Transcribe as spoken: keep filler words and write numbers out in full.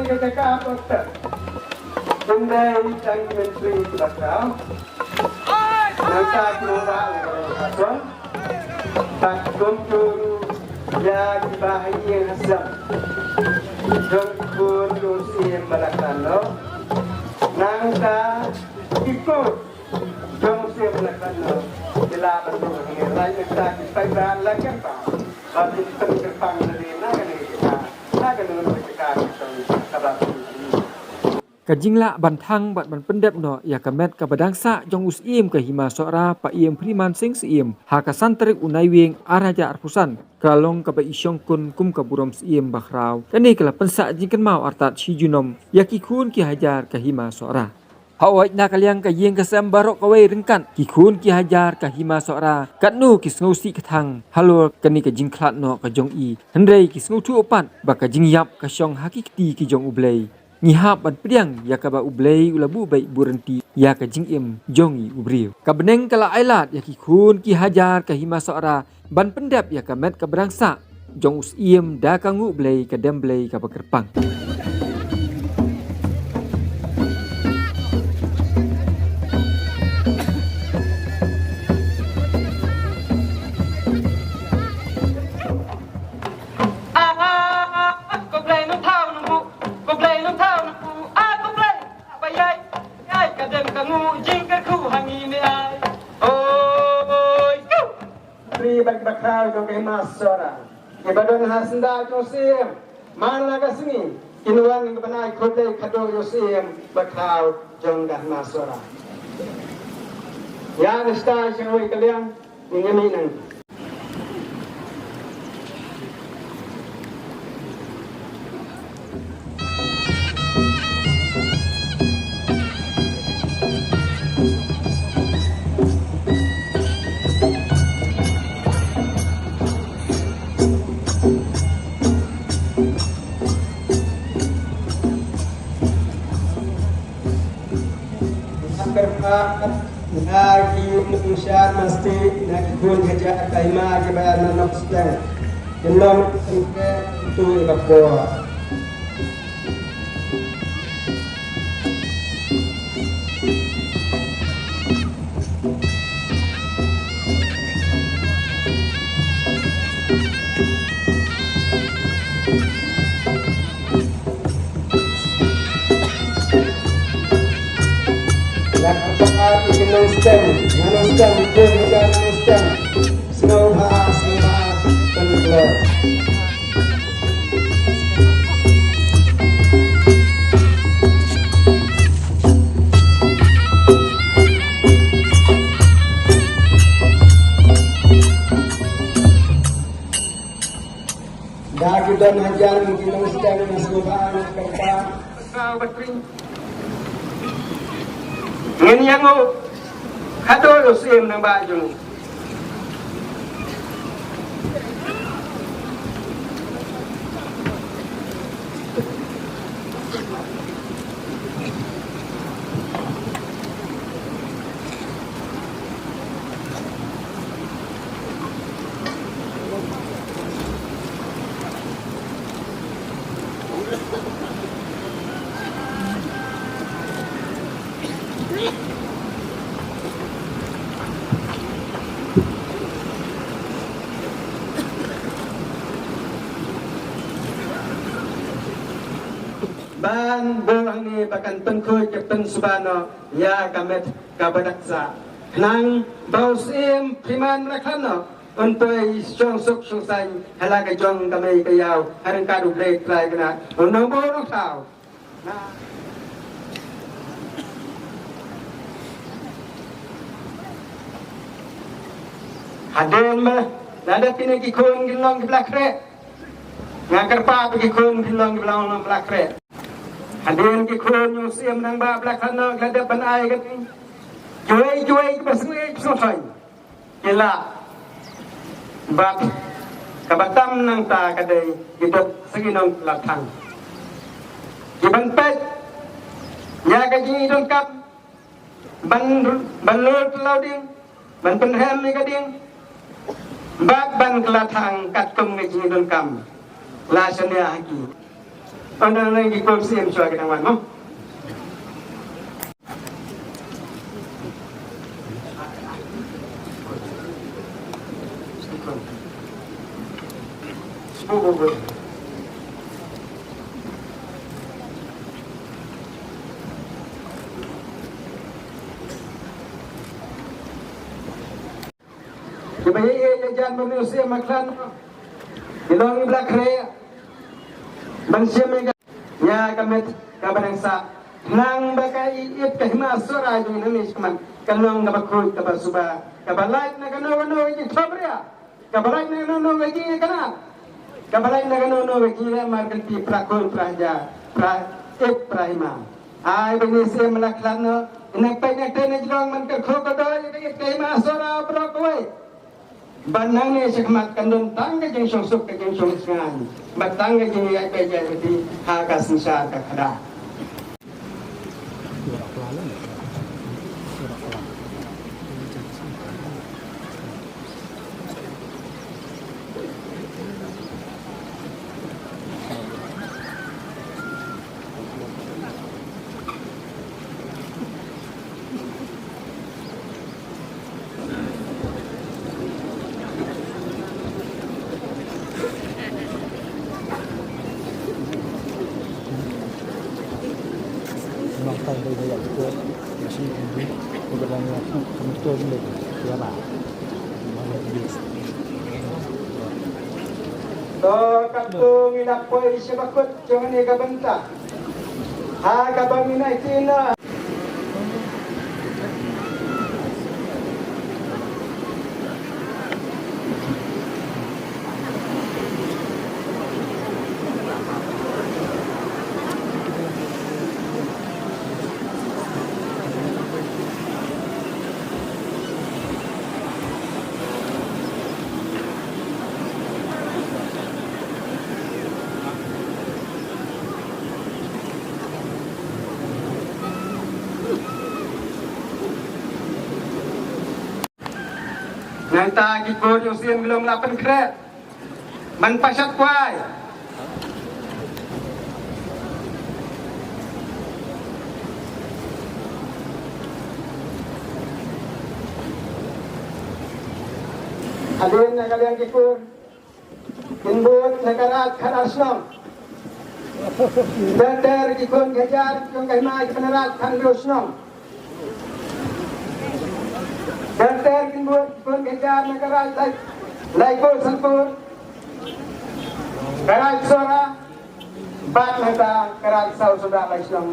Ka jaka ba tep. Ym dei tang ki myntri kiba khraw. Nangta ki rangbah ka jong ka shnong. Bad kumjuh ruh ïa kiba ha ïing ha sem jong ki khun ki u syiem ba la kynnoh. Nangta ki khun jong u syiem ba la kynnoh ki lah ban buh hangne, lait nangta ki paidbah la kyrpad ba kin pynkyrpang lade na kane ka jaka, na kane ka jaka ka jong ka ba Ka jinglah ban thang bad ban pyndep noh ïa ka met kaba dang sah jong u syiem ka Hima Sohra, Paiem Freeman Sing Syiem, ha ka san tarik u Naiwieng ar hajar arphew san, ka la long kaba i shongkun kum ka burom syiem ba khraw. Kane ka la pynsah jingkynmaw artat shi junom ïa ki khun ki hajar ka Hima Sohra. Hooid, na ka liang ka ïing ka sem baroh kawei ryngkat ki khun ki hajar ka Hima Sohra katno ki sngewsih ka thang halor kane ka jingkhlad noh ka jong i. Hynrei ki sngewthuh pat ba ka jingïap ka shong ha ki kti ki jong U Blei. Ngi hap ban pdiang ïa kaba U Blei u la buh beit buh rynti ïa ka jingim jong i u briew. Ka bneng ka la ailad ïa ki khun ki hajar ka Hima Sohra ban pyndep ïa ka met kaba dang sah jong u syiem da ka nguh blei ka dem blei kaba kyrpang. Ah, ah, ah, ah, ko Blei nang thaw nang buh, ko Blei nang thaw nang buh, ah, ko Blei, ba ïai, ïai, ka dem ka nguh, jingkyrkhu ha ngi me ai. Oi, oi, oi. Tri bad ki bakhraw jong ka Hima Sohra, ki ba don ha syndah jong u syiem, man la ka sngi kin wan ka ban ai khublei kado ïa u syiem bakhraw jong ka Hima Sohra. Ïa na stai sha wei ka liang. Ngin ïa mih nang. Kyrpad na ki nongshad masjid, na ki khun hajar ka Hima kiba ïa na Nongstoiñ. Ki long ki tu ïa ka por. Nongstoiñ, nongstoiñ, nongstoiñ. Sngewbha, sngewbha, pynkloi. Da ki don hajan ki nongstoiñ, nongstoiñ, nongstoiñ. Ngin ïa nguh haduh u syiem nang ba jong. Ban bor hangne ba kan pynkhuid ka pynsuba noh ïa ka met kaba dang sah. Khnang ba u syiem Freeman Lakhan noh un poi shong suk shong saiñ ha la ka jong ka mei ka ïaw ha ryngkat U Blei Trai kane. Un nang bor nang thaw. Hadien ba la dep kine ki khun kin long kiba la khreh. Nga kyrpad ba ki khun kin long kiba long, long ba la khreh. Hadien ki khun u syiem nang ba la khreh noh ki la dep ban ai ka ding. Kiwei kiwei kiba sngewthuh sngewthuh ki la. Bad kaba tam nangta ka dei ki dok sa ki nongkylla thang. Ki ban peit ïa ka jingïadonkam ban, ban lur kylla ding, ban pynrhem ïa ka ding. Bad ban kylla thang katkum ka jingïadonkam la shaniah ha ki. Ynda nang ki kur siem shuwa ki dang wan mo. Kiba ïeit ïeit ïa jan ba mynsiem ma khlad. Ki long ki ba la khreh. Ban shim ïa ka, ïa ka met kaba dang sah. Khnang ba ka ïeit ka hima Sohra jong ngi nangne shakhmat kan long kaba khuid kaba suba. Kaba lait na kano kano ka jingthombria. Kaba lait na kano kano ka jingïakynad. Kaba lait na kano kano ka jingïamar kynti para khun para hajar. Para ïeit para hima. Ai ba ngi siem la khlad noh. Ina peit na kten na jrong man ka kho ka doi ka ïeit ka hima Sohra baroh kawei. Ba nangne shakhmat kan don tang ka jingshong suk ka jingshong sngaiñ. Ba tang ka jingïaid ba ïaid ba ti ha ka synshar ka khadar. To katto ngi la poi sha ba kut jong kane ka bynta. Ha kaba ngi nai ti na. Nangta ki kur jong sien ki long la pynkhreh ban pashat kwai. Hadien na ka liang ki kur. Kin bud na ka raid khatar shnong. Ter ter ki khun ki hajar jong ka hima ki pynraid khatar shnong. Ter ter kin bud ki khun ki hajar na ka raid lai, lai kur san kur. Ka raid Sohra bad na ka raid saw suda lai shnong.